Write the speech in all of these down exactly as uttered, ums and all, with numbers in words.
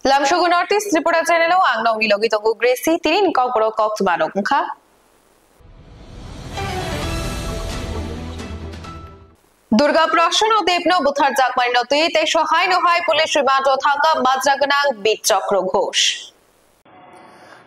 Lamsogo North East Tripura channel o ang nokni logi tongo Gracie, tini ni kokborok koktwma rok wngkha. Durga Prasanna Debno butharjakmani no twi teisro haino hai police remand o thangkha majra gwnang Bir Chakra Ghosh.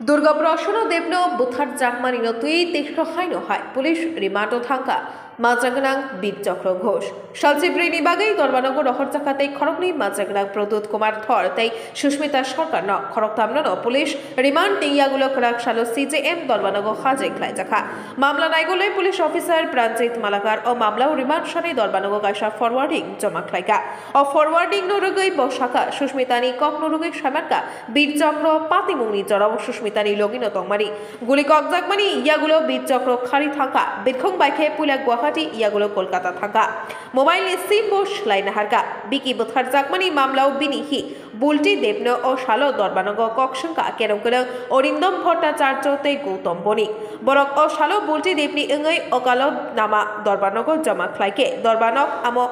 Durga Prasanna Debno butharjakmani no twi teisro haino hai police remand o thangkha majra gwnang Bir Chakra Ghosh. Salchi bwrwini bagwi Dorbanogo rohorjakha tei khoroknwi majra gwnang Pradyut Kumar Dhor tei Sushmita Sarkar no. Khoroktham no no police remand ni yagulo kwrak salo C J M Dorbanogo hajir khlaijakha. Mamla naigolwi police officer Pranjit Malakar o mamla o remand sani Dorbanogo kaisa forwarding joma khlaikha. O forwarding no rwgwi bo sakha, Sushmita ni kok no rwgwi saimankha, Bir Chakra patimungni jorao Sushmita ni logi no tongmani. Guli kokjakmani yagulo Bir Chakra khari thangkha, birkhong bai khe puila Guwahati yagulo Kolkata thangkha. Mobile ni sim bo swlai naharkha. Biki butharjakmani mamlao bini hi Bulti Debno o salo Dorbanogo kok swngkha kerong kerong Orindom Bhattacharya tei Gautam Boni. Borok o salo Bulti Debni wngwi okalo nama Dorbanogo joma khlaikhe Dorbanok amo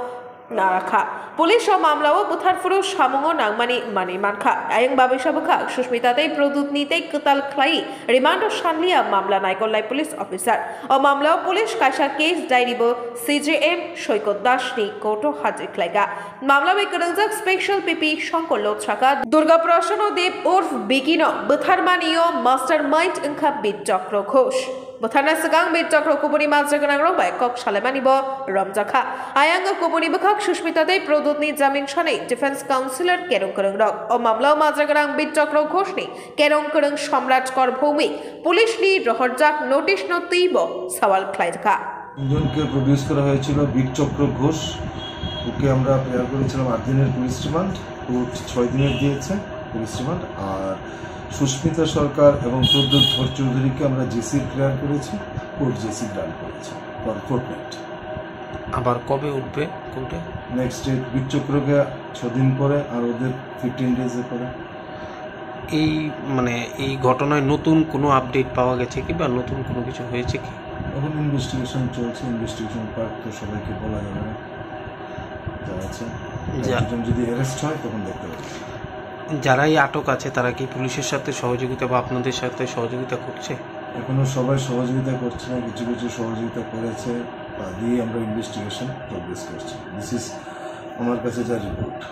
narakha. Police o mamlao butharphuru samungo nangmani manwi mankha. Ayang babisa bwkhak Sushmita tei Pradyutni tei kwtal khlai remand o sanliya mamla naikolnai police officer. O mamlao police kaisa case diary bo C J M Soikot Das ni court o hajir khlaikha. Mamla bai kwrwngjak special P P Shankar Lok sakha, Durga Prasanna Deb urf Biki no bwtharmani o mastermind wngkha Bir Chakra Ghosh. Bwtharna swkang Bir Chakra kubuni majra gwnang rok bai kok salaimani bo romjakha. Ayang kubuni bwkhak Sushmita tei Pradyut ni jamin sani defense counsellor kerong kwrwng rok. O mamla o majra gwnang Bir Chakra Ghosh ni kerong kwrwng Somrat Kor Bhumi police ni rohorjak notice no twi bo sawal khlaijakha. তিনজনকে প্রডিউস করা হয়েছিল, বীর চক্র ঘোষ, ওকে আমরা প্রেয়ার করেছিলাম আট দিনের police remand, court ছয় দিনের দিয়েছে পুলিশ রিমান্ড। আর সুস্মিতা সরকার এবং প্রদ্যুৎ ধর চৌধুরীকে আমরা জেসির প্রেয়ার করেছি, কোর্ট জেসি গ্রান্ট করেছে ফর ফোর্টনাইট। আবার কবে উঠবে কোর্টে? নেক্সট ডেট বীর চক্রকে ছ দিন পরে, আর ওদের ফিফটিন ডেজে পরে। এই, মানে, এই ঘটনায় নতুন কোনো আপডেট পাওয়া গেছে কি বা নতুন কোনো কিছু হয়েছে কি? এখন ইনভেস্টিগেশন চলছে, ইনভেস্টিগেশন পার্ট তো সবাইকে বলা যাবে না। যা আছে, যা- একজন যদি অ্যারেস্ট হয় তখন দেখতে পাবেন। যারাই আটক আছে তারা কি পুলিশের সাথে সহযোগিতা বা আপনাদের সাথে সহযোগিতা করছে? এখনো সবাই সহযোগিতা করছে না, কিছু কিছু সহযোগিতা করেছে, তা দিয়ে আমরা ইনভেস্টিগেশন প্রোগ্রেস করছি। দিস ইজ আমার কাছে যা রিপোর্ট।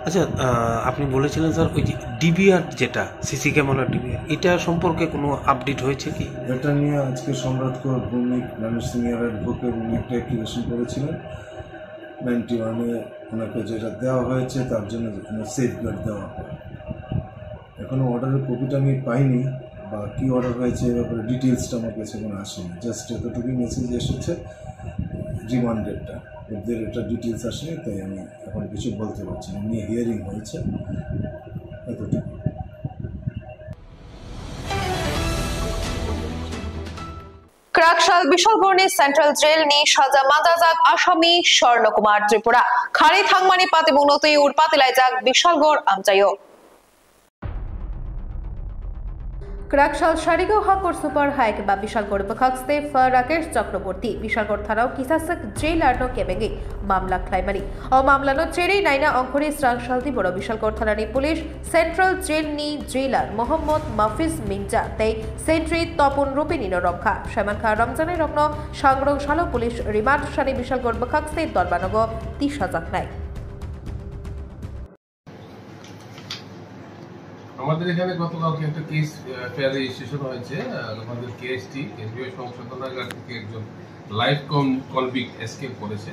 আচ্ছা, আহ, আপনি বলেছিলেন স্যার, ওই যে ডিভিআর যেটা, সিসি ক্যামেরা ডিভিআর, এটা সম্পর্কে কোনো আপডেট হয়েছে কি? এটা নিয়ে আজকে সম্রাট কর ভৌমিক, ম্যানেজ সিনিয়র অ্যাডভোকেট, উনি একটা অ্যাপ্লিকেশন করেছিলেন নাইনটি ওয়ানে, ওনাকে যেটা দেওয়া হয়েছে তার জন্য সেফগার্ড দেওয়া হয়। এখনো অর্ডারের কপিটা আমি পাইনি, বা কি অর্ডার হয়েছে এ ব্যাপারে ডিটেলসটা আমার কাছে এখনো আসেনি। জাস্ট এতটুকুই মেসেজ এসেছে রিমান্ডেরটা, ওদের এটা ডিটেলস আসেনি, তাই আমি এখন কিছু বলতে পারছি না। নিয়ে হিয়ারিং হয়েছে, এতটুকু। Kwraksal Bishalgorni Central Jail ni saja manjajak asami Swarno Kumar Tripura khari thangmani patimungno twi urpati laijak Bishalgor amchaio. Kwraksal Sarigaon Hakur Super High ba Bishalgor bwkhak step Rakesh Chakraborty Bishalgor tharao kisaswk jailer no kebengwi mamla khlaimani. O mamla no cherwi naina ongkhorwi srang saldi boro Bishalgor tharani police Central Jail ni jailer Mohammad Mafiz Minja tei Sentry Topon Rupini no romkha. Saimankha romjaknai rokno sangrong salo police remand sani Bishalgor bwkhak step Dorbanogo tisajaknai. আমাদের এখানে গতকালকে একটা কেস, আহ, FIR registration হয়েছে। আহ, আমাদের কেএসটি, কেন্দ্রীয় সংশোধনাগার থেকে একজন লাইফ কন-, কনভিক্ট এসকেপ করেছে।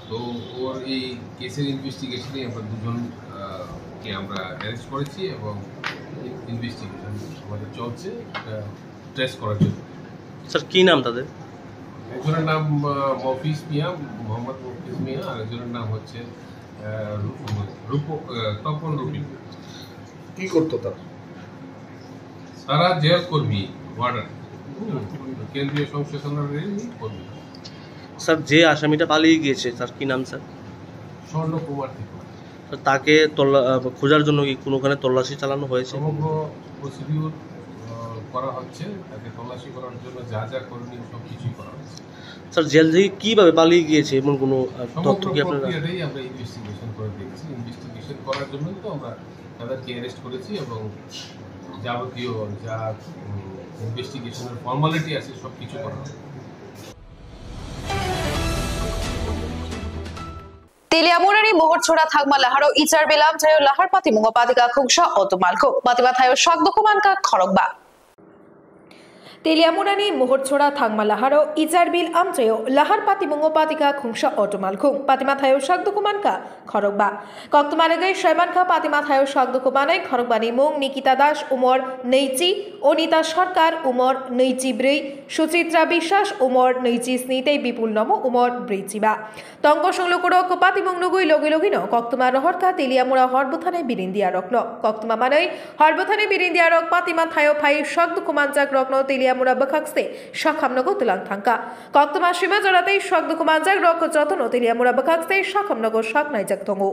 তো ওর এই কেসের ইনভেস্টিগেশনে আমরা দুজন, আহ, কে আমরা অ্যারেস্ট করেছি এবং ইনভেস্টিগেশন আমাদের চলছে, এটা ট্রেস করার জন্য। স্যার, কি নাম তাদের? একজনের নাম, আহ, মফিজ মিয়া, মোহাম্মদ মফিজ মিয়া, আর একজনের নাম হচ্ছে, আহ, রূপ-, রূপ-, আহ, তপন রুবি। কি করতো তারা? তারা জেল কর্মী, ওয়ার্ডার। হুম, কেন্দ্রীয় সংশোধনাগারের কর্মী। স্যার, যে আসামিটা পালিয়ে গিয়েছে, তার কি নাম, স্যার? স্বর্ণ কুমার ত্রিপুরা। স্যার, তাকে তল্লা-, আহ, খোঁজার জন্য কি কোনোখানে তল্লাশি চালানো হয়েছে? সমগ্র প্রসিডিউর, আহ, করা হচ্ছে। তাকে তল্লাশি করার জন্য যা যা করণীয় সব কিছুই করা হচ্ছে। স্যার, জেল থেকে কিভাবে পালিয়ে গিয়েছে এমন কোনো, আহ, সমগ্র তথ্য কি আপনারা? প্রক্রিয়াটাই আমরা ইনভেস্টিগেশন করে দেখছি। ইনভেস্টিগেশন করার জন্যই তো আমরা তাদেরকে অ্যারেস্ট করেছি এবং যাবতীয় যা ইনভেস্টিগেশনের ফর্মালিটি আছে সব কিছু করা হবে। Teliamurani Mohorchora thangma laharo Icharbil amchaio lahar patimungo patika khungsa otomalkhung. Patima thaio sak dukumanka khorokba. Teliamurani Mohorchora thangma laharo Icharbil amchaio lahar patimungo patika khungsa otomalkhung. Patima thaio sak dukumanka khorokba. Koktwma rwgwi saimankha patima thaio sak dukumanai khorokbani mung Nikita Das umor nwichi, Onita Sarkar umor nwichi bwrwi, Suchitra Biswas umor nwichi sni tei Bipul Nomo umor brwichi ba. Tongkosong lukurok patimung nugwi logi logino koktwma rohorkha Teliamura hor bwthanai birindiyarokno. Koktwma manwi hor bwthanai birindiyarok patima thaio phai sak dukumanjakrokno Teliamura bwkhakste sakhamnogo twlang thangkha. Koktwma sima jora tei sak dukumanjakrok jotono Teliamura bwkhakste sakhamnogo sak naijak tongo.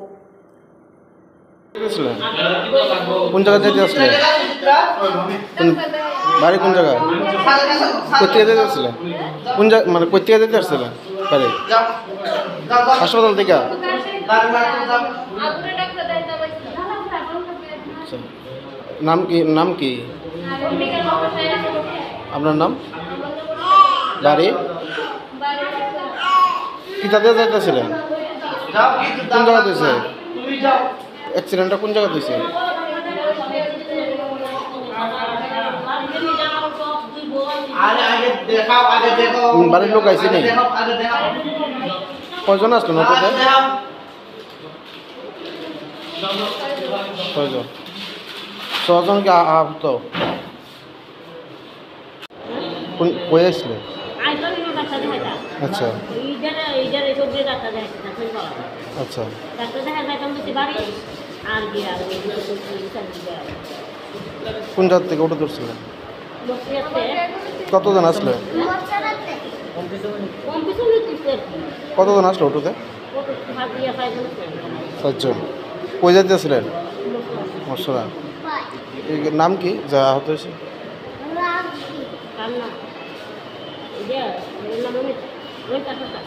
আসলে? কোন জায়গা যাইতে আসলে? কোন, বাড়ি কোন জায়গা? কোথেকে যাইতে আসলে? কোন জায়গা, মানে কোথেকে যাইতে আসলে? বাড়ি? হাসপাতাল থেকে? আচ্ছা। নাম কি, নাম কি? আপনার নাম? বাড়ি? কিতাতে যাইতেছিলেন? কোন জায়গাতে হয়েছে? অ্যাক্সিডেন্টটা কোন জায়গাতে হয়েছে? হুম, বাড়ির লোক আইছে নি? কয়জন আসলো না অটোতে? ছয়জন। ছয়জন কি আ-, আহত? কোন, কই আসলে? আইসন না ডাক্তার দেখাইতা। আচ্ছা। ইধারে, ইধারে সব দিয়ে ডাক্তার দেখাইতা, ডাক্তার বলা। আচ্ছা। ডাক্তার দেখা যায়, তখন তো বাড়ি আর কি আর ওই যে কোন জাত থেকে অটো ধরছিলেন? বসিয়াতে। কতজন আসলে? কম কিছু হলে কিছু আর কি। কতজন আসলো অটোতে? কত হাত দিয়ে পাইবো না। চারজন। কই যাইতেছিলেন? মসলা। এই নাম কি যা আহত হয়েছে? কার নাম? এই যে, ওর নাম অমিত। ওই কাকাটা।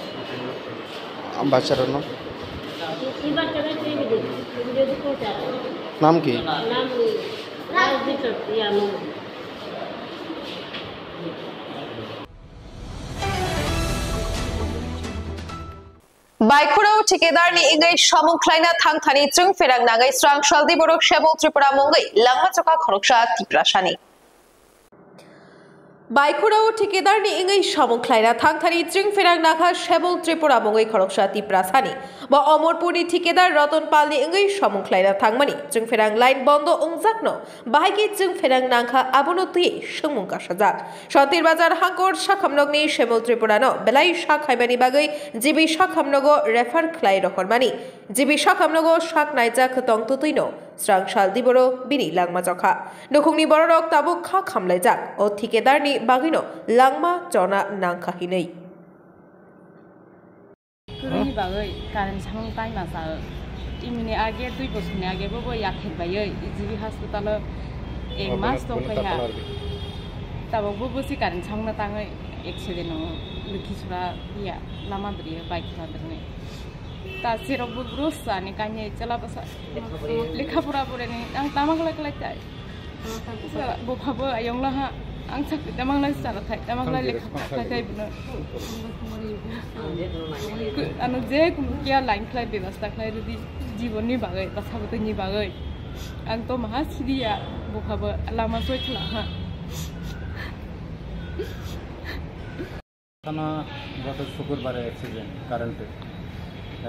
আম, বাচ্চাটার নাম? এই, এই বাচ্চাটা তো এই যে, এই যে, এই যে, কোথায়? নাম কি? নাম ওই রাজদীপ, ইয়া, Mohammad. Baikhorao thikedarni wngwi samung khlaina thangthani chwngpherang nangwi srang saldi borok Sebol Tripura mungwi langma chokha khoroksa Tiprasani. Baikhorao thikedarni wngwi samung khlaina thangthani chwngpherang nakha Sebol Tripura mungwi khoroksa Tiprasani. Bo Omorpurni thikedar Roton Palni wngwi samung khlaina thangmani chwngpherang line bondo wngjakno bahai khe chwngpherang nangkha, abono twiwi swngmung kasajak. Sontir Bazar hangkor sakhamnokni Sebol Tripurano belai sak khaimani bagwi G B sakhamnogo refer khlai rohormani. G B sakhamnogo sak naijak tong twtwino srang sal diboro bini langma chokha. Nukhungni bororok tabuk kha khamlaijak, o thikedarni bagwino langma chona nangkha hinwi. Kwrwini bagwi current samung tai masa. Imini age dui bosorni age bo bo yathek baiwi G B hospital-o ek mas tongphai ha. Tabuk bo bosi current samungno tangwi accident-o Lokhisora ya lama dri bike khlai dri. Ta sirok bo bro sani kanye chela basa lekha pora poreni ang tama khlai khlai tai. Bupha bo ayong laha, ang chakri tamang lai chara thai, tamang lai lekha pora thai thai buno. Ano je kunu kiya line khlai bebasta khlai rwdi, jibonni bagwi, basa bwtwini bagwi. Ang to maha sidiya, bupha bo lama soi thla ha. Sana গত শুক্রবারে অ্যাক্সিডেন্ট কারেন্টে।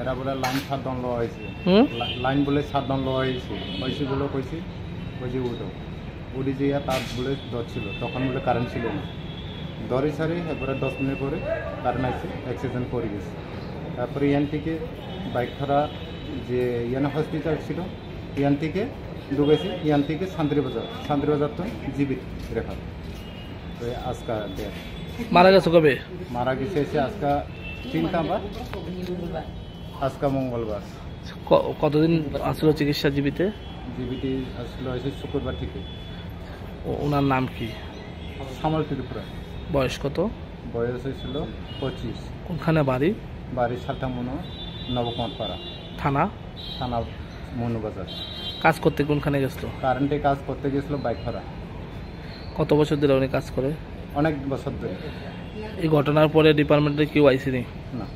এরা বলে লাইন সাত ডাউন লওয়া হয়েছে। হুম? লা-, লাইন বলে সাত ডাউন লওয়া হয়েছে। হয়েছে বলে কইছি, ওই যে উঠো। উঠে যে তার বলে দর ছিল, তখন বলে কারেন্ট ছিল না। দরই সারি, এরপরে দশ মিনিট পরে কারেন্ট আসছে, অ্যাক্সিডেন্ট করে গেছে। তারপরে ইয়ান থেকে বাইক ধরা যে ইয়ান হসপিটাল ছিল, ইয়ান থেকে ঢুকেছি, ইয়ান থেকে শান্তিবাজার, শান্তিবাজার তো জিবিত রেফার। তো এই আজকা ডেট। মারা গেছে কবে? মারা গেছে এসে আজকা তিনটা বা আজকা মঙ্গলবার। ক-, কতদিন আসলো চিকিৎসা জিবিতে? জিবিতে আসলো এসে শুক্রবার থেকে। ও-, ওনার নাম কি? শ্যামল ত্রিপুরা। বয়স কত? বয়স হয়েছিল পঁচিশ। কোনখানে বাড়ি? বাড়ি সালটামুনো, নবকুমার পাড়া। থানা? থানা মনুবাজার। কাজ করতে কোনখানে গেছিল? কারেন্টে কাজ করতে গেছিল বাইকপাড়া। কত বছর ধরে উনি কাজ করে? অনেক বছর ধরে। এই ঘটনার পরে ডিপার্টমেন্টে কেউ আইসেনি? না।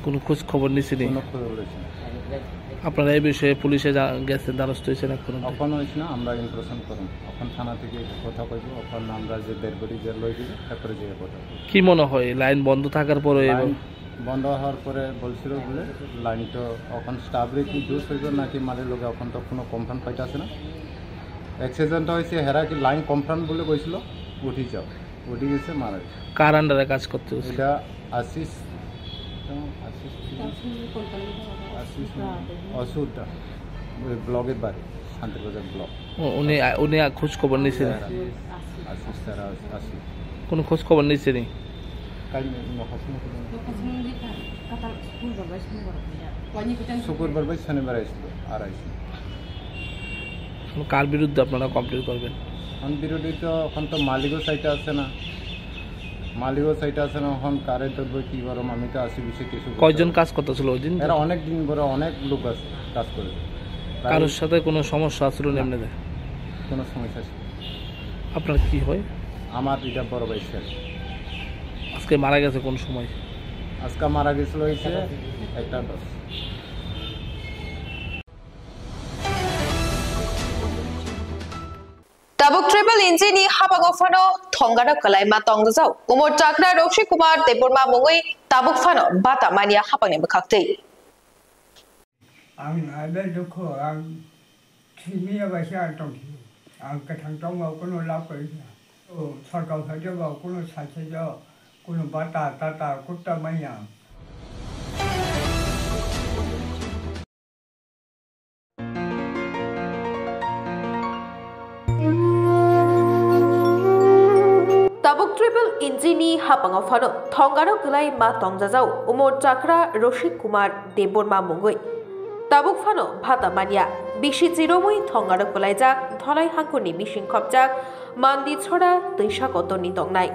কোনো খোঁজ খবর নিছেনি? কোনো খবর লইছে না। আপনারা এই বিষয়ে পুলিশে জা-, গেছেন, দ্বারস্থ হয়েছেন এখনো? অখন হয়েছে না, আমরা ইনফরমেশন করুন। অখন থানা থেকে কথা কইব, অখন আমরা যে ডেড বডি যে লই দিব, তারপরে যে কথা। কি মনে হয়, লাইন বন্ধ থাকার পরে লাইন বন্ধ হওয়ার পরে বলছিল বলে লাইন তো অখন স্টাফরে কি দোষ হইব নাকি মালিক লোকে, অখন তো কোনো কনফার্ম পাইতাছে না। অ্যাক্সিডেন্ট হয়েছে, হেরা কি লাইন কনফার্ম বলে কইছিল, উঠি যাও, উঠি গেছে, মারা গেছে। কার আন্ডারে কাজ করতে হচ্ছে? এটা আশিস, আশিস ছিল? আশিস না? অসুর দা, ওই ব্লকের বাড়ি, শান্তিরবাজার ব্লক। ও, উনি, উনি খোঁজ খবর নিছেন? আশিস, আশিস তারা, আশিস। কোনো খোঁজ খবর নিছেনি? শুক্রবার বা শনিবার আইছিল, আর আইছিল। এখন কার বিরুদ্ধে আপনারা কমপ্লেন করবেন? এখন বিরোধী তো, এখন তো মালিকও সাইডে আছে না, মালিকও সাইডে আছে না, এখন কারে ধরবো, কি করবো, আমি তো আছি বিষয়ে কিছু বুঝতে কয়জন পারছি না। কাজ করতেছিল ওই দিন? এরা অনেক দিন ধরে অনেক লোক আছে কাজ করে। প্রায় কারোর সাথে কোনো সমস্যা আসলো না। এমনিতে? কোনো সমস্যা ছিল না। আপনার কি হয়? আমার এটা বড় ভাই ছেলে। আজকে মারা গেছে কোন সময়? আজকে মারা গেছিল হইছে একটা দশ। Tabuk triple engine ni habango phano thongaro kwlaima tongjago. Umor chakra Roshi Kumar Debbarma mungwi tabuk phano bata manya habangni bwkhaktwi. Ang aibel dukhu, ang thwimaya bai se ang tongthio. Ang kwthang tongmao kunu lab kwrwi kha. O sorkar phaijak bo kunu sai saijak, kunu bata tata kutta manya. Tabuk triple engine ni hapango phano thongaro kwlai ma tongjajao Umor Chakra Roshik Kumar Debbarma mungwi. Tabuk phano bhata manya, bisi chiromwi thongaro kwlaijak Dholai hangkhorni bising khopjak Manditchhora twisa kotorni tongnai.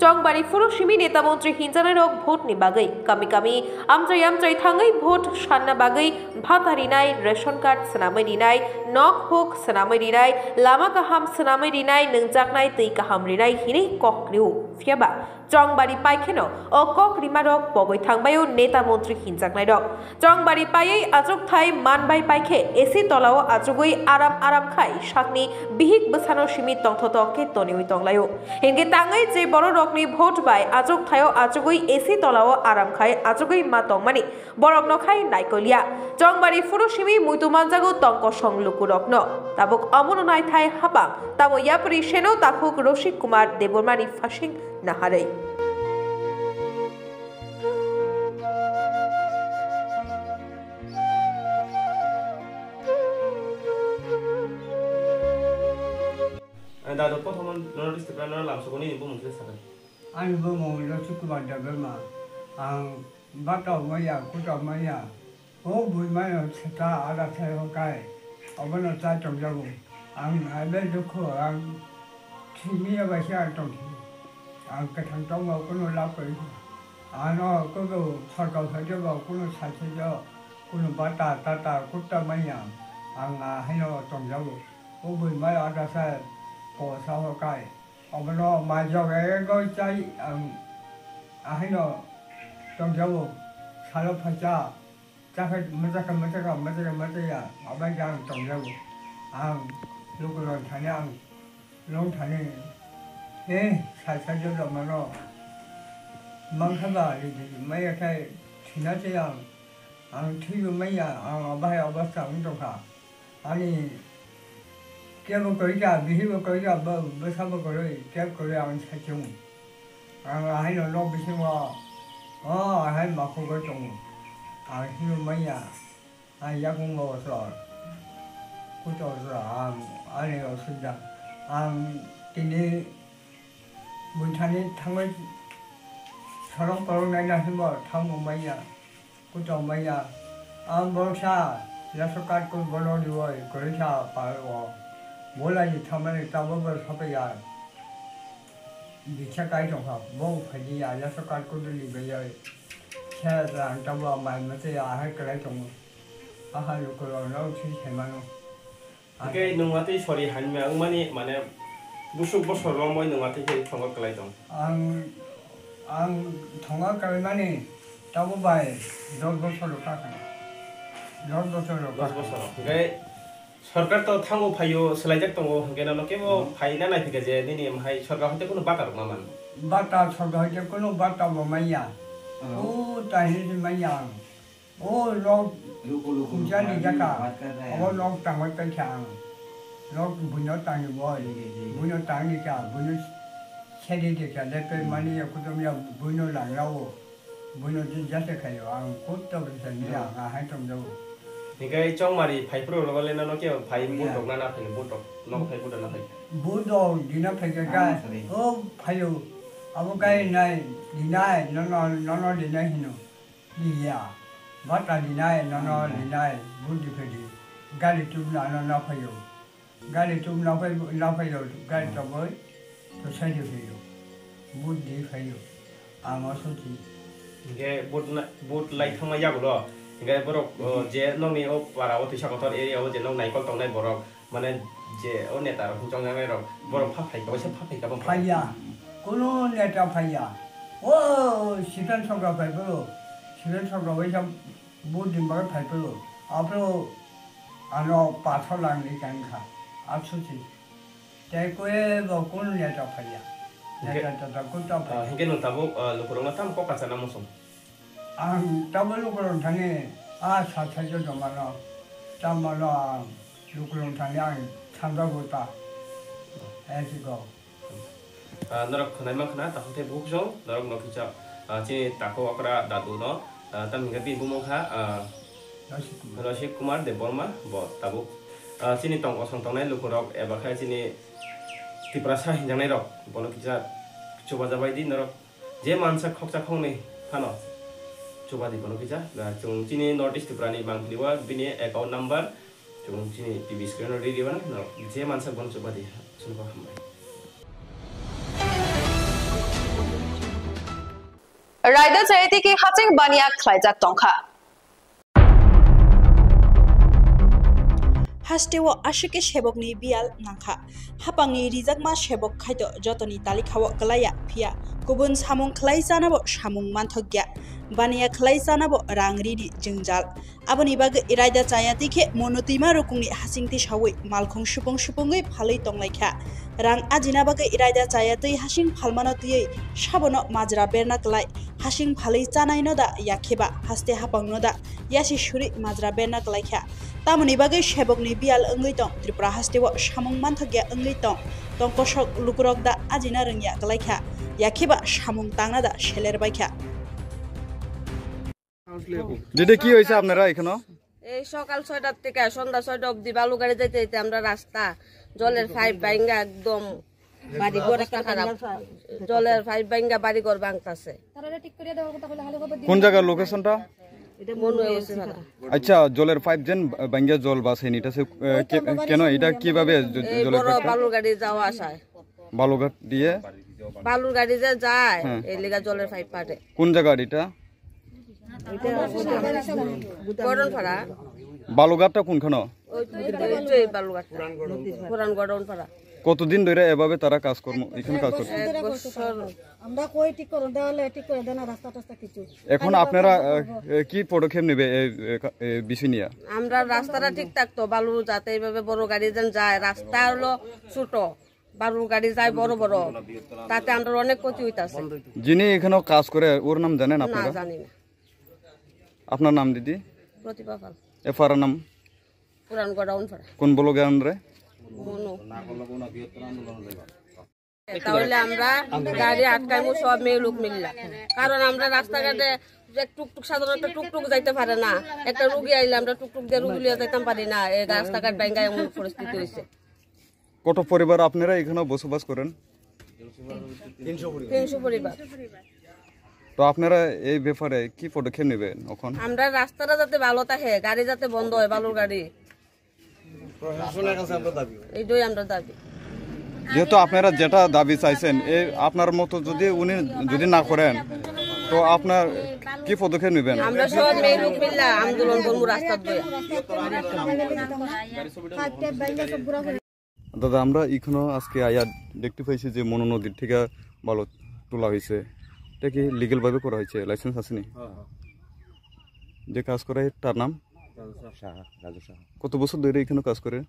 Chongbari phuru simi neta montri hinjanairok vote ni bagwi kami kami amchai amchai thangwi vote sanna bagwi bhata rinai, ration card swnamwi rinai, nok huk swnamwi rinai, lama kaham swnamwi rinai, nwngjaknai twi kaham rinai hinwi kok rio. Phiyaba Chongbari paikheno o kok rimarok pogwi thangbaio neta montri hinjaknairok. Chongbari paiwi achukthai manbai paikhe A C tolao achugwi aram aram khai sakni bihik bwsano simi tongthotok khe toniwi tonglaio. Hinkhe tangwi je bororokni vote bai achukthaio achugwi A C tolao aram khai achugwi ma tongmani borokno khai naikolia. Chongbari phuru simi muitu manjago tong kosong lukurokno. Tabuk omono naithai hapang, tamo yapri seno takhuk Roshik Kumar Debbarmani phasing naharwi. Dado, prothom nono district nono lamsogoni bumung khe sakha. Ani bumung Roshik Kumar Debbarma. Ang bata maya, kuta maya. O bui mano seta ada sai hokai. Obono chai tongjago. Ang aibel dukhu, ang thwimaya bai se ang tongthio. Ang kwthang tongmao kunu lab kwrwi kha. Ano kudu sorkar phaijak bo kunu sai saijak, kunu bata tata kutta manya. Ang ahaino tongjago. O bui mano ada sai posa hokai. Obono mai jok ego chai ang ahaino tongjago. Salo phaisa chakhe mwchakhe mwchakhe mwchakhe mwchaya abai ang tongjago. Ang lukurok thani ang long thani, eh, sai sai joto mano mangkha ba ridi maya khai thina se ang, ang thwibo maya ang abai obostha wng tongkha. Ani kebo kwrwi kha, bihibo kwrwi kha, bo-, bwsabo kwrwi, kebo kwrwi ang sai chwngo. Ang ahaino nok bisingo, o ahai makhugwi tongo. Ang hino manya, ang yakung bo osor, kuto osor, ang ani osubida. Ang tini buithani thangwi sorong porong naina hinbo thango manya. Kuchuk manya, ang boroksa ration card koi bono riwi kwrwisa pal o. Bolai ni thamani tabuk bo sopaiya. Bisa kai tongkha, bo phaidi ya ration card koi duli baiya. Sa ang tabuk mai mate ya hai kwlai tongo. Aha lukurok no si sai mano. Hwnkhe nwng watwi sori hamya wngmani, mane, busuk bosor romwi nwng watwi khe thongo kwlai tong? Ang, ang thongo kwlaimani tabo bai dos bosor rok kha kha. Dos bosor rok kha kha. Dos bosor rok. Hwnkhe sorkar to thango phaio, swlaijak tongo, hwnkhe nono kebo Hmm. phaina naiphikha je nini hai sorkar hoite kunu bata rok ma man? Bata sorkar hoite kunu bata bo manya. Hello. O tahini manya ang. O nok Luku, luku, khumsa ni jaka. Obo nok tangwi paikha ang. Nok buino tangwi boi. Buino tangwi kha, buino sedi de kha, lepe mani ya kutum ya buino langlao. Buino jin jase khayo, ang kutto bisa ni ang ahai tong jao. Hikai chongmari phai pro lo le no ke phai butok na na phai butok. Nok phai butok na phai. Butok dina phai ka. O phayo. Abo kai nai dinai no no no no dinai hino. Liya, bata linai, nono linai, bundi phedi, gari tubna nono phayo. Gari tubna phai, na phayo, gari toboi, to sadi phayo. Bundi phayo, amo soti. Hingke but na, but lai thangma yagulo. Hingke borok, o, je nokni o para o tisa kotor area o je nok naikol tongnai borok. Mane je o neta rok chongjaknai rok borok pha phai ka, waisa pha phai ka bo phai. Phaiya. Kuno neta phaiya. O Sitan Sokra phai bo. Sitan Sokra waisa budin bagai phai bo. Apro ano pathor lang ni kan kha. Atsuti. Tei kue bo kuno neta phaiya. Neta tata kuta phaiya. Hingke nung tabuk, ah, lukurok no tam kok kacha namo song. Ang tabuk lukurok thani a sa sa jo domano. Tamano ang lukurok thani ang thangda buta. Esi go. Ah, norok khwnai mankha na, takhuk tei bukhuk song, norok no kisa, ah, chini takhuk okra dadu no, ah, tamni hwnkhe bini bumung kha, ah, Rosik Kumar. Rosik Kumar Debbarma bo tabuk, ah, chini tong kosong tongnai lukurok eba khe chini Tiprasa hinjaknai rok bono kisa chubajabai di norok. Je mansa khoksa khoknwi phano chubadi bono kisa. Da chwng chini North East Tripura ni mangpili o bini account number chwng chini T V screen o riri mano. No, je mansa bono chubadi, aswk hambai. Raida chayati ki haching baniya khlaijak tongkha. Hasteo aswk khe sebokni biyal nangkha. Hapangni rijakma sebok khaito jotoni talikhao kwlaiya, phiya kubun samung khlai chanabo samung manthokya. Baniya khlai chanabo rang rini jwngjal. Aboni bagwi raida chaya twi khe mono twima rukungni hasing tisaui malkhung supung supungwi phalwi tonglaikha. Rang ajina bagwi raida chaya twi hasing phalmano twiwi sabono majra berna kwlai. Hasing phalwi chanaino da yakheba haste hapangno da yasi suri majra berna kwlaikha. Tamoni bagwi sebokni biyal wngwi tong Tripura hasteo samung manthokya wngwi tong, tong kosok lukurok da ajina rwngya kwlaikha, yakheba samung tangna da seler baikha. দিদি, কি হয়েছে আপনারা এখানে? এই সকাল ছয়টার থেকে সন্ধ্যা ছয়টা অবধি বালু গাড়ি যাইতে যাইতে আমরা রাস্তা, জলের পাইপ ভাঙ্গা একদম, বাড়ি ঘর একটা খারাপ। জলের পাইপ ভাঙ্গা বাড়ি ঘর ভাঙতাছে। কোন জায়গার লোকেশনটা? মনে হয়েছে ভাড়া। আচ্ছা, জলের পাইপ যেন ভাঙ্গা জল বাসেনি, এটা সে, আহ, কে-, কেন? এটা কিভাবে জ-, এই জলের বড় পাইপটা? বালুর গাড়ি যাওয়া আসায়। বালুঘাট দিয়ে? বালুর গাড়ি যে যায়, হ্যাঁ। এই লিগা জলের পাইপ পাঠে। কোন জায়গা এটা? গরমপাড়া। বালুঘাটটা কোনখানে? ওই তো, ওই তো এই বালুঘাটটা। পুরান গরমপাড়া। কতদিন ধরে এভাবে তারা কাজ কর্ম, এখানে কাজ করছে? এক বছর। আমরা কই ঠিক করে দেওয়া হলে ঠিক করে দেয় না, রাস্তা টাস্তা কিছু। এখন আপনারা, আহ, কি পদক্ষেপ নেবে এই, এই, এই বিষয় নিয়ে? আমরা রাস্তাটা ঠিক থাকতো, বালু যাতে এইভাবে বড় গাড়ি যেন যায়, রাস্তা হলো ছোট। বালুর গাড়ি যায় বড় বড়, তাতে আমরার অনেক ক্ষতি হইতাছে। যিনি এখানে কাজ করে, ওর নাম জানেন না, আপনারা? জানি না। আপনার নাম, দিদি? প্রতিভা পাল। এ পাড়ার নাম? পুরান গোডাউন পাড়া। কোন ব্লকে আন্ডারে? মনো। তাহলে আমরা গাড়ি আটকাইমু সব মেয়ে লোক মিললা, কারণ আমরা রাস্তাঘাটে যে টুকটুক, সাধারণত টুকটুক যাইতে পারে না, একটা রুগী আইলে আমরা টুকটুক দিয়ে রুগী লিয়ে যাইতাম পারি না, এই রাস্তাঘাট ভাঙ্গা এমন পরিস্থিতি হয়েছে। কত পরিবার আপনারা এখানে বসবাস করেন? তিনশো পরিবার। তো আপনারা এই ব্যাপারে কি পদক্ষেপ নেবেন এখন? আমরা রাস্তাটা যাতে ভালো থাকে, গাড়ি যাতে বন্ধ হয়, বালুর গাড়ি। প্রশাসনের কাছে আমরা দাবি। এইটাই আমরা দাবি। যেহেতু আপনারা যেটা দাবি চাইছেন, এই আপনার মতো যদি উনি যদি না করেন, তো আপনার কি পদক্ষেপ নেবেন? আমরা সব মেয়ে রুপিল্লা আন্দোলন করবো রাস্তার বইয়া। দাদা, আমরা এখানো আজকে আয়া দেখতে পাইছি যে মনু নদীর থেকে বালু তোলা হয়েছে। এটা কি লিগ্যাল ভাবে করা হয়েছে? লাইসেন্স আছে নি? যে কাজ করে তার নাম? রাজু সাহা। রাজু সাহা। কত বছর ধরে এখানে কাজ করে?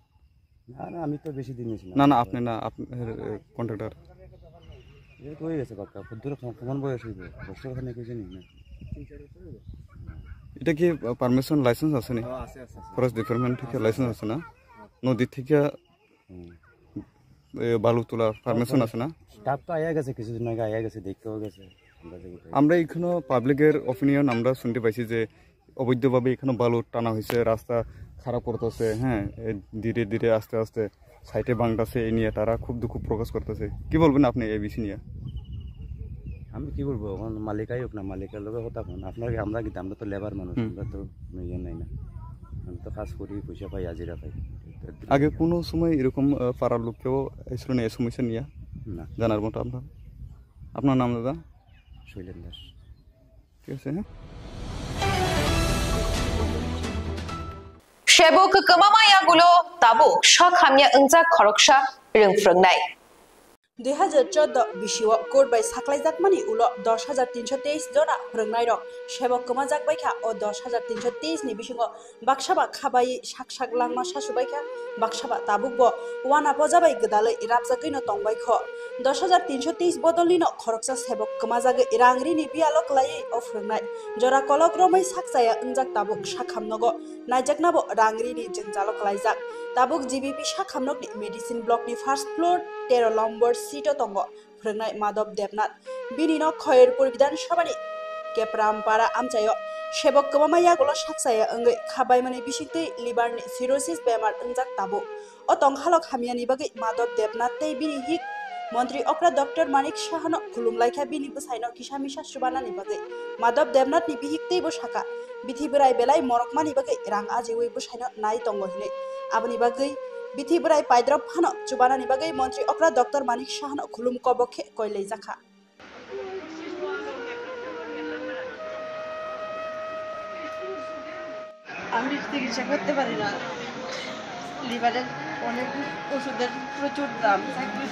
না, না, আমি তো বেশি দিন হয়েছি না। না, না, আপনি না, আপনার কন্ট্রাক্টর। এ তো হয়ে গেছে পাক্কা। কত দূর, কেমন বয়স হইবে? বছর ওখানে কেউ জানি না। এটা কি পারমিশন লাইসেন্স আছে নি? হ্যাঁ, আছে, আছে, আছে। ফরেস্ট ডিপার্টমেন্ট থেকে আছে, লাইসেন্স আছে। আছে না? নদী থেকে হুম। এ, বালু তোলা পারমিশন আছে না? স্টাফ তো আইয়া গেছে, কিছুদিন আগে আইয়া গেছে, দেখতেও গেছে। আমরা যে উঠে আমরা এখানে পাবলিকের ওপিনিয়ন আমরা শুনতে পাইছি যে অবৈধভাবে এখানে বালু টানা হয়েছে, রাস্তা খারাপ করতেছে। হ্যাঁ, এ, ধীরে ধীরে আস্তে আস্তে সাইডে ভাঙতেছে। এই নিয়ে তারা খুব দুঃখ প্রকাশ করতেছে। কি বলবেন আপনি এই বিষয় নিয়ে? আমি কি বলবো, এখন মালিক আইক না, মালিকের লগে কথা কন। আপনার কি, আমরা কি, আমরা তো লেবার মানুষ, হুম। আমরা তো ইয়ে নাই না। আমি তো কাজ করি, পয়সা পাই, হাজিরা পাই। আগে কোনো সময় এরকম, আহ, পাড়ার লোক কেউ এসেছিল না এই সমস্যা নিয়ে? না। জানার মতো আপনার, আপনার নাম দাদা? শৈলেন দাস। ঠিক আছে, হ্যাঁ। Sebok kwmamaya gulo tabuk sak hamya wngjak khoroksa rwng phrwngnai. Dui hazar chordo bisio court bai saklaijakmani ulo dos hajar tinsho teis jona phrwngnairok sebok kwmajak baikha. O dos hajar tinsho teis ni bisingo baksa ba khabai sak sak langma sasu baikha, baksa ba tabukbo wana poja bai gwdalwi rabjagwino tongbaikho. Dos hajar tinsho teis bodolnino khoroksa sebok kwmajagwi rang rini biyalo kwlaiwi o phrwngnai jora kolok romwi sakchaya wngjak tabuk sakhamnogo. Naijaknabo rang rini jwngjalo kwlaijak. Tabuk G B P sakhamnokni medicine blockni first floor tero lombor seat-o tongo phrwngnai Madhav Debnath. Bini nok Khairpur Bidhan Sabhani Keprampara amchaio sebok kwbangma yagulo sakchaya wngwi khabaimani bisingtwi liverni cirrhosis bemar wngjak tabuk. O tongkhalok hamyani bagwi Madhav Debnath tei bini hik montri okra Doctor Manik Sahano khulumlaikha bini bwsaino kisa misa chubanani bagwi. Madhav Debnathni bihik teibo sakha, bithi bwrai belai morokmani bagwi rang ajiwi bwsaino nai tongo hinwi. Aboni bagwi bithi bwrai paidrop phano chubanani bagwi montri okra Doctor Manik Sahano khulum kobok khe koilaijakha. আমি চিকিৎসা করতে পারি না। লিভারের অনেক ওষুধের প্রচুর দাম। চাকরি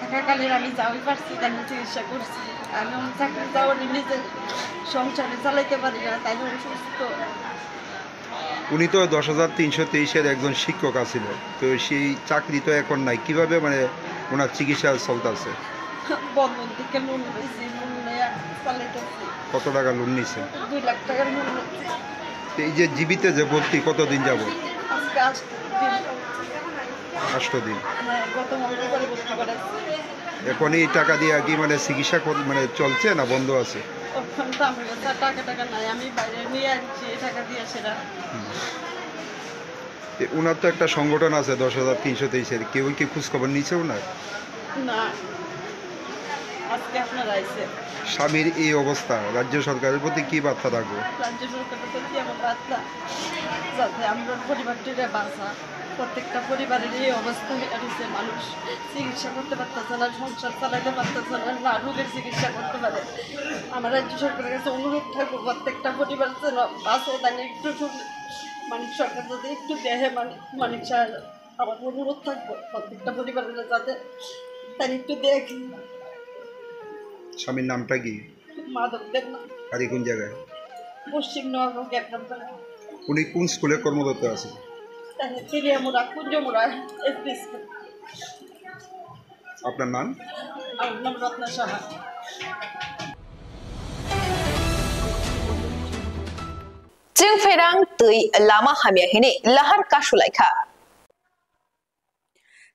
থাকাকালীন আমি যাওয়াই পারছি, তাই আমি চিকিৎসা করছি। আমি আমার চাকরি যাওয়ার নিজের সংসারে চালাইতে পারি না, তাই আমি অসুস্থ। উনি তো দশ হাজার তিনশো তেইশের একজন শিক্ষক আছিল, তো সেই চাকরি তো এখন নাই, কিভাবে মানে ওনার চিকিৎসা চলতেছে? বন্ধন থেকে লোন নিয়েছি, লোন নিয়ে চালাইতেছি। কত টাকা লোন নিছেন? দুই লাখ টাকার লোন নিয়েছি। তো এই যে জি বিতে যে ভর্তি, কতদিন যাব? আজকে আষ্ট দিন। আষ্ট দিন। হ্যাঁ, গত মঙ্গলবারে ভর্তি করেছি। এখন এই টাকা দিয়ে কি মানে চিকিৎসা কর-, মানে চলছে না বন্ধ আছে? এখন তো আমার কাছে টাকা টাকা নাই, আমি বাইরে নিয়ে আসছি এই টাকা দিয়ে সেটা। হুম। তো ওনার তো একটা সংগঠন আছে দশ হাজার তিনশো তেইশের, কেউ কি খোঁজ খবর নিচ্ছে ওনার? না, আজকে আপনারা আইছেন। স্বামীর এই অবস্থা, রাজ্য সরকারের প্রতি কি বার্তা থাকবে? রাজ্য সরকারের প্রতি আমার বার্তা, যাতে আমরা পরিবারটিরে বাঁচা। প্রত্যেকটা পরিবারের এই অবস্থা হয়ে রয়েছে, মানুষ চিকিৎসা করতে পারতেছে না, সংসার চালাতে পারতেছে না, না রোগের চিকিৎসা করতে পারে। আমার রাজ্য সরকারের কাছে অনুরোধ থাকবো, প্রত্যেকটা পরিবার যেন বাঁচে, তাহলে একটু শুন-, মানে সরকার যদি একটু দেখে, মানে, মানে স্যার, আমার অনুরোধ থাকবো প্রত্যেকটা পরিবারের যাতে তার একটু দেখি। স্বামীর নামটা কি? মাধব দেবনাথ। বাড়ি কোন জায়গায়? পশ্চিম নগাঁও, গ্যাটরামপাড়া। উনি কোন স্কুলে কর্মরত আছেন? তাহলে তেলিয়ামুড়া, কুঞ্জমুড়া, এস বি স্কুল। আপনার নাম? আমার নাম রত্না Saha. Chwngpherang twi lama hamya hinwi lahar kasulaikha.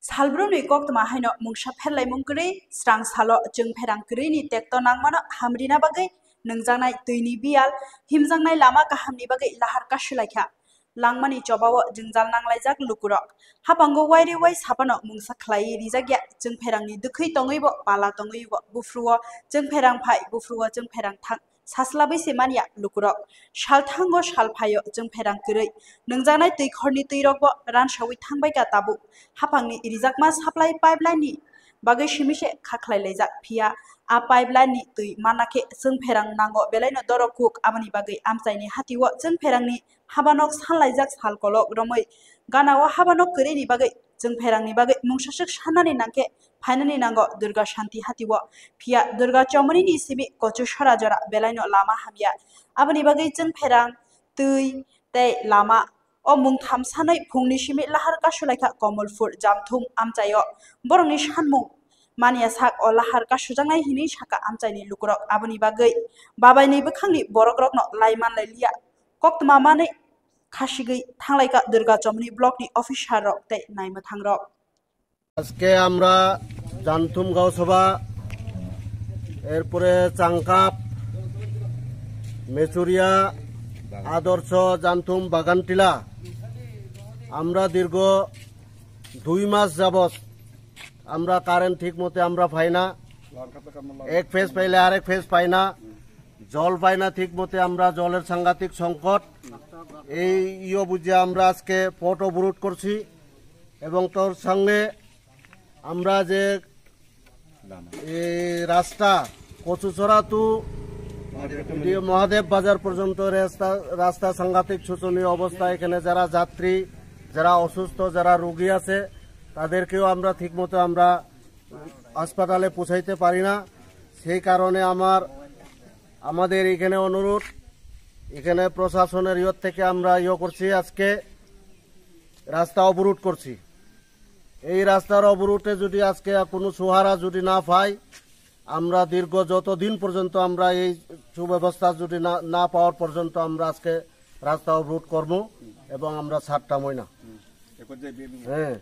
Salbrumni koktwma haino mungsa pherlaimung kwrwi srang salo chwngpherang kwrwini tekto nangmano hamrina bagwi nwngjaknai twini biyal himjaknai lama kahamni bagwi lahar kasulaikha. Langmani chobao jwngjal nanglaijak lukurok. Hapango wairi wai sapano mungsa khlaiwi rijakya chwngpherangni dwkhwi tongwibo pala tongwibo buphruo chwngpherang phai buphruo chwngpherang thang. Saslabai se manya lukurok. Salthango salphaio chwngpherang kwrwi. Nwngjaknai twikhorni twirokbo ransawi thangbaikha tabuk. Haphangni rijakma supply pipeline ni bagwi simi se kha khlai laijak. Phiya a pipeline ni twi manna khe chwng pherang nango, belaino doro kuk. Aboni bagwi amchaini hatio chwng pherangni habanok sanlaijak sal kolok romwi ganao habanok kwrwini bagwi chwng pherangni bagwi mungsaswk sanani nangkhe phainani nango Durga Shanti hatio. Phiya Durga Chomoni ni simi Kochu Sora jora belaino lama hamya. Aboni bagwi chwng pherang, twi tei lama o mungtham sanwi phungni simi lahar kasulaikha Komolpur Jamthum amchaio. Borokni sanmung manya sak o lahar kasujaknai hinwi sakha amchaini lukurok. Aboni bagwi babaini bwkhangni borokrokno lai manlailiya. Koktwma manwi khasigwi thanglaikha Durga Chomoni block ni officer rok tei naimwthang rok. আজকে আমরা জানথুম গাঁওসভা, এরপরে চাংকাপ, মেচুরিয়া, আদর্শ, জানথুম, বাগানটিলা, আমরা দীর্ঘ দুই মাস যাবত আমরা কারেন্ট ঠিক মতে আমরা পাই না, এক ফেজ পাইলে আরেক ফেজ পাই না, জল পাই না ঠিক মতে, আমরা জলের সাংঘাতিক সংকট। এই ইয়ে বুঝে আমরা আজকে পথ অবরোধ করছি এবং তার সঙ্গে আমরা যে এই রাস্তা কচুচড়া টু মহাদেব বাজার পর্যন্ত রাস্তা, রাস্তা সাংঘাতিক শোচনীয় অবস্থা। এখানে যারা যাত্রী, যারা অসুস্থ, যারা রোগী আছে, তাদেরকেও আমরা ঠিকমতো আমরা হাসপাতালে পৌঁছাইতে পারি না। সেই কারণে আমার, আমাদের এখানে অনুরোধ, এখানে প্রশাসনের ইয়ত থেকে আমরা ইয়ে করছি, আজকে রাস্তা অবরোধ করছি। এই রাস্তার অবরোধে যদি আজকে কোনো সুহারা যদি না পাই, আমরা দীর্ঘ যতদিন পর্যন্ত আমরা এই সুব্যবস্থা যদি না, না পাওয়ার পর্যন্ত আমরা আজকে রাস্তা অবরোধ করব এবং আমরা ছাড়তামই না। হ্যাঁ।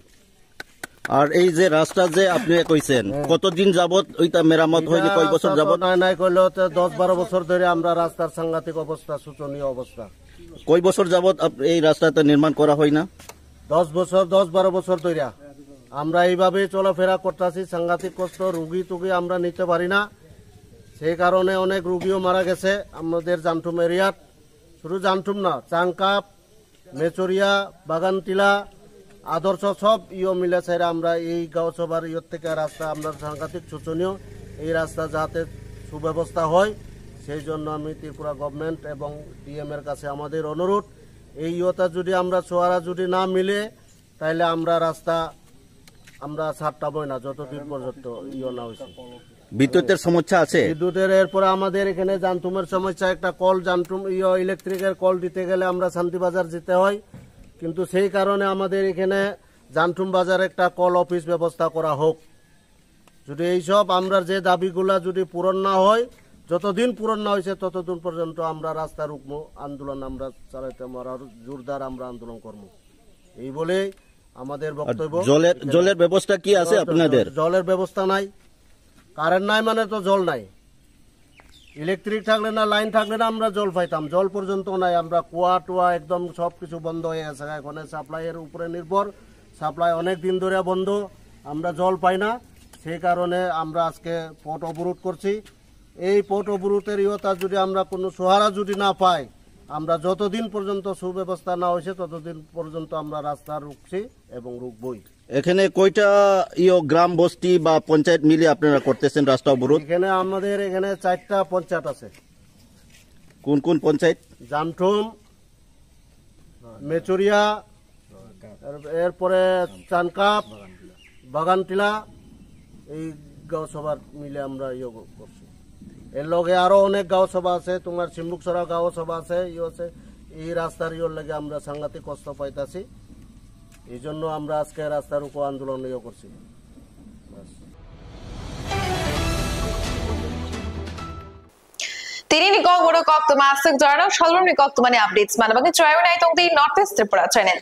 আর এই যে রাস্তা যে আপনি কইছেন, হ্যাঁ। কতদিন যাবত ওইটা মেরামত হয়নি? এটা কয় বছর রাস্তা তো যাবত? নাই নাই করলেও তো দশ বারো বছর ধরে আমরা রাস্তার সাংঘাতিক অবস্থা, শোচনীয় অবস্থা। কয় বছর যাবত আপ-, এই রাস্তাটা নির্মাণ করা হয় না? দশ বছর, দশ বারো বছর ধরে আমরা এইভাবেই চলাফেরা করতেছি। সাংঘাতিক কষ্ট, রুগী টুগী আমরা নিতে পারি না, সেই কারণে অনেক রুগীও মারা গেছে আমাদের জানথুম এরিয়াত। শুধু জানথুম না, চাংকাপ, মেচরিয়া, বাগানটিলা, আদর্শ সব ইয়ো মিলে সাইরা আমরা এই গাঁও সভার ইয়ো থেকে রাস্তা আমরা সাংঘাতিক শোচনীয়। এই রাস্তা যাতে সুব্যবস্থা হয়, সেই জন্য আমি ত্রিপুরা গভর্নমেন্ট এবং ডিএম এর কাছে আমাদের অনুরোধ, এই ইয়োটা যদি আমরা সোয়ারা যদি না মিলে, তাহলে আমরা রাস্তা আমরা ছাড়তামই না যতদিন পর্যন্ত ইয়ো না হয়েছে। বিদ্যুতের সমস্যা আছে? বিদ্যুতের, এরপরে আমাদের এখানে জানথুমের সমস্যা, একটা কল জানথুম ইয়ো ইলেকট্রিকের কল দিতে গেলে আমরা শান্তিবাজার যেতে হয়, কিন্তু সেই কারণে আমাদের এখানে জানথুম বাজার একটা কল অফিস ব্যবস্থা করা হোক। যদি এইসব আমরা যে দাবিগুলা যদি পূরণ না হয়, যতদিন পূরণ না হয়েছে ততদিন পর্যন্ত আমরা রাস্তা রুকমু, আন্দোলন আমরা চালাইতে, আমরা আরো জোরদার আমরা আন্দোলন করব। এই বলেই আমাদের আর বক্তব্য। জলের, এখানে জলের ব্যবস্থা কি আছে জল-, আপনাদের? জলের ব্যবস্থা নাই, কারেন্ট নাই মানে তো জল নাই। ইলেকট্রিক থাকলে না, লাইন থাকলে না আমরা জল পাইতাম, জল পর্যন্ত নাই। আমরা কুয়া টুয়া একদম সব কিছু বন্ধ হয়ে গেছে, এখন সাপ্লাইয়ের উপরে নির্ভর, সাপ্লাই অনেক দিন ধরে বন্ধ, আমরা জল পাই না। সেই কারণে আমরা আজকে পথ অবরোধ করছি। এই পথ অবরোধের ইয়তা যদি আমরা কোনো সহারা যদি না পাই, আমরা যতদিন পর্যন্ত সুব্যবস্থা না হয়েছে ততদিন পর্যন্ত আমরা রাস্তা রুখছি এবং রুখবই। এখানে কয়টা ইয়ো গ্রাম বস্তি বা পঞ্চায়েত মিলে আপনারা করতেছেন রাস্তা অবরোধ? এখানে আমাদের এখানে চারটা পঞ্চায়েত আছে। কোন কোন পঞ্চায়েত? জামঠুম, মেচুরিয়া, এর-, এরপরে চানকাপ, বাগানটিলা, এই গাঁও সভার মিলে আমরা ইয়ে করছি। এর লগে আরো অনেক গাঁও সভা আছে, তোমার সিম্বুকছড়া গাঁও সভা আছে, ইয়ে আছে। এই রাস্তার ইয়ের লগে আমরা সাংঘাতিক কষ্ট পাইতাছি, এই জন্য আমরা আজকে রাস্তার উপর আন্দোলন ইয়ে করছি। ব্যাস। Tini ni kok boro koktwma aswk jorano salrumni koktwmani updates manna bagwi chwraio naitongdi North East Tripura channel.